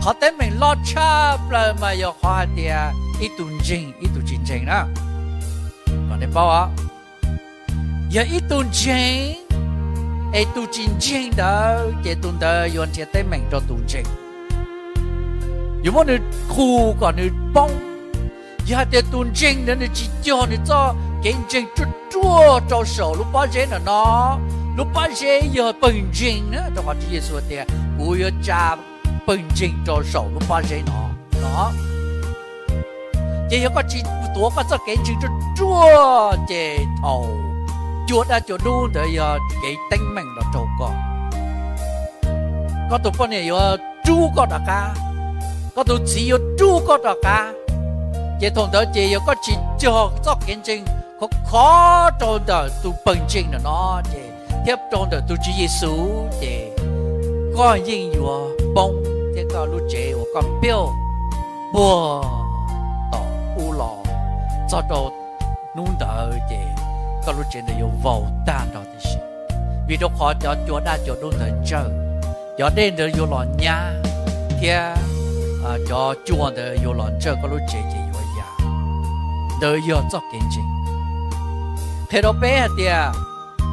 Qhov teeb meem loj tshaj plaws mas yog qhov hais tias ib tug ntseeg ib tug tsis ntseeg na. Kom nej paub os, yog ib tug ntseeg es tus tsis ntseeg ntawd ces tus ntawd yuav nrhiav teeb meem rau tus ntseeg, yuav muab nws qhuas kom nws poob. Yog hais tias tus ntseeg ntawd nws tsis cog nws txoj kev ntseeg ruaj ruaj rau saum lub pob zeb ntawm no, lub pob zeb yog pawg ntseeg na, rau qhov Tswv Yexus tias kuv yuav tsa pawg ntseeg rau saum lub pob zeb no no. Ces yog koj tsis tuav koj txoj kev ntseeg ruaj ruaj ces thaum cua daj cua dub ntawd yog kev teeb meem los raug koj. Koj tus poj niam yuav rub koj rov qab, koj tus txiv yuav rub koj rov qab. Ces thaum ntawd ces yog koj tsis cog txoj kev ntseeg khov khov rau ntawm tus pawg ntseeg ntawm no ces thiab rau ntawm tus Tswv Yexus ces koj yeej yuav poob thiab koj lub tsev uas koj build puag tom ub los txog rau hnub ntawd ces koj lub tsev ntawd yuav vau tag nrho tib si. Vim rau qhov cov cua daj cua dub ntawd ntsawj, cov dej ntawd yuav los nyab thiab cov cua ntawd yuav los ntsawj koj lub tsev ces yuav ya. Ntawd yog txoj kev ntseeg. Qhia rau peb hais tias,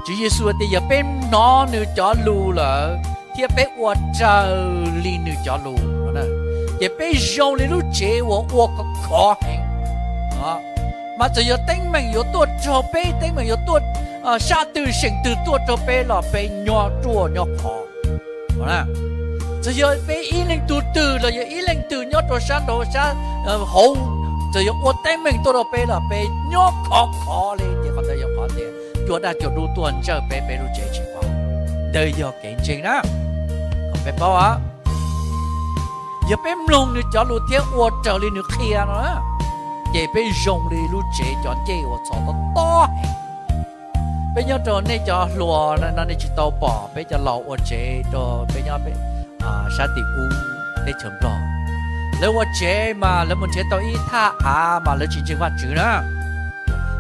Tswv Yexus tias yog peb hnov nws cov lus lawm thiab peb ua raws li nws cov lus, ces peb zoo li lub tsev uas ua khov khov heev. Mas txawm yog teeb meem yuav tuaj raug peb, teeb meem yuav tuaj, sab twg seem twg tuaj raug peb los peb nyob ruaj nyob khov. Txawm yog peb ib leej tug twg los yog ib leej twg nyob rau sab nraud sab hauv, txawm yog ua teeb meem tuaj rau peb los peb nyob khov khov li ces qhov ntawd yog qhov tias cua daj cua dub tuaj ntsawj peb, peb lub tsev tsis poob. Ntawd yog kev ntseeg na. Kom peb paub, yog peb mloog nws cov lus thiab ua raws li nws qhia no, ces peb zoo li lub tsev cov ncej uas txhos tob tob heev. Peb nyob rau nej cov hluas no nej tsis tau pom peb cov laus ua tsev rau peb nyob sab tim ub teb chaws Nplog. Lawv ua tsev mas lawv mus nrhiav tau ib thaj av mas lawv tsis ntseeg Vajtswv na.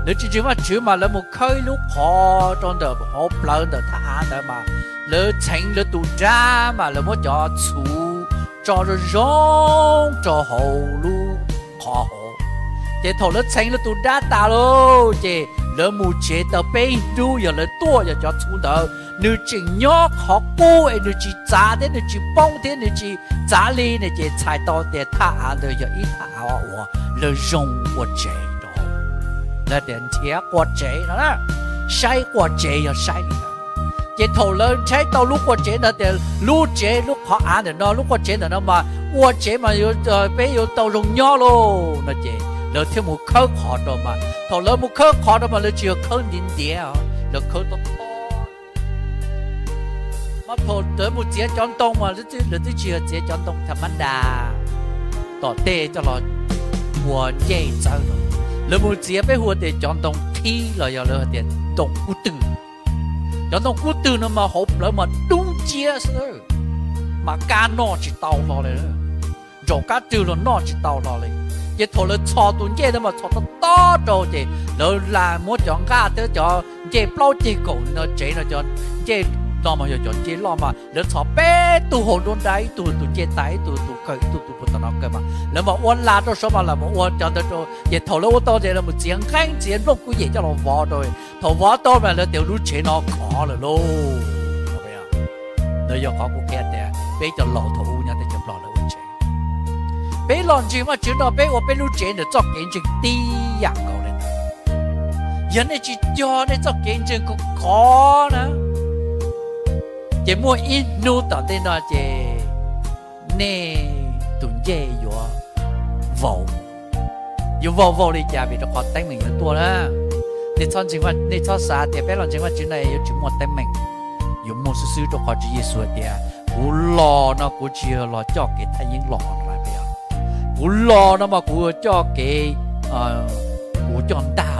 Lawv tsis ntseeg Vajtswv mas lawv mus khawb ib lub qhov rau ntawm hauv plawv ntawm thaj av ntawd mas lawv txheev lawv tus dab mas lawv muab cov txhuv tso zoo zoo rau hauv lub qhov hauv. Ces thaum lawv txheev lawv tus dab tas lauj ces lawv mus tsev tau peb hnub yog lawv tuaj yog cov txhuv ntawd nws tseem nyob qhov qub es nws tsis txav thiab nws tsis poob thiab nws tsis txav li ne ces txhais tau tias thaj av ntawd yog ib thaj av uas lawv zoo ua tsev rau. Lawv tias nrhiav quas tsev no, saib quas tsev yog saib li ntawd. Ces thaum lawv saib tau lub quas tsev ntawd tias lub tsev lub qhov av ntawm no lub quas tsev ntawm no mas ua tsev mas peb yuav tau zoo nyob lauj no ces lawv thiaj mus khawb qhov rau mas thaum lawv mus khawb qhov rau mas lawv tsis yog khawb ntiav ntiav, lawv khawb tob tob. Mas thaum lawv mus txiav cov ntoo mas lawv twb tsis yog txiav cov ntoo tham mab da tom tej coj los ua ncej txawb no, lawv mus txiav peb hu tias cov ntoo qhib los yog lawv tias ntoo kub twg. Cov ntoo kub twg no mas hauv plawv mas dub nciab xwb, mas kab noj tsis tau hlo li, ntsaum kab twg los noj tsis tau hlo li. Ces thaum lawv txhos tus ncej ntawd mas txhos tob tob rau ces lawv las muab cov nqaj thiab cov ncej plaub ceg kaum no tsev no cov ncej no mas yog cov ncej loj mas lawv txhos peb tug hauv nruab nrab, ib tug tus ncej tas, ib tug tus kawg, ib tug tus puag tom no kawg mas lawv mam ua las rau saud mas lawv mam ua cov ntawd rau. Ces thaum lawv ua tau ces lawv mus txiav nqeeb txiav nplooj kuj yem coj los vov rau. Thaum vov tau mas lawv tias lub tsev no khov lawm lauj. Ntawd yog qhov kuv qhia tias peb cov laus thaum ub nyob teb chaws Nplog lawv ua tsev. Peb los ntseeg Vajtswv no peb ua peb lub tsev ntawm txoj kev ntseeg tib yam nkaus li ntawd. Yog nej tsis cog nej txoj kev ntseeg khov khov na, ces muaj ib hnub tom ntej no ces nej tus ncej yuav vau, yuav vau vau li cas vim rau qhov teeb meem yuav tuaj na. Nej txhob xav tias peb los ntseeg Vajtswv no yuav tsis muaj teeb meem, yuav muaj xwb xwb rau qhov Tswv Yexus hais tias kuv los no kuv tsis yog los coj kev thaj yeeb los no, kuv los no mas kuv coj kev, kuv coj ntaj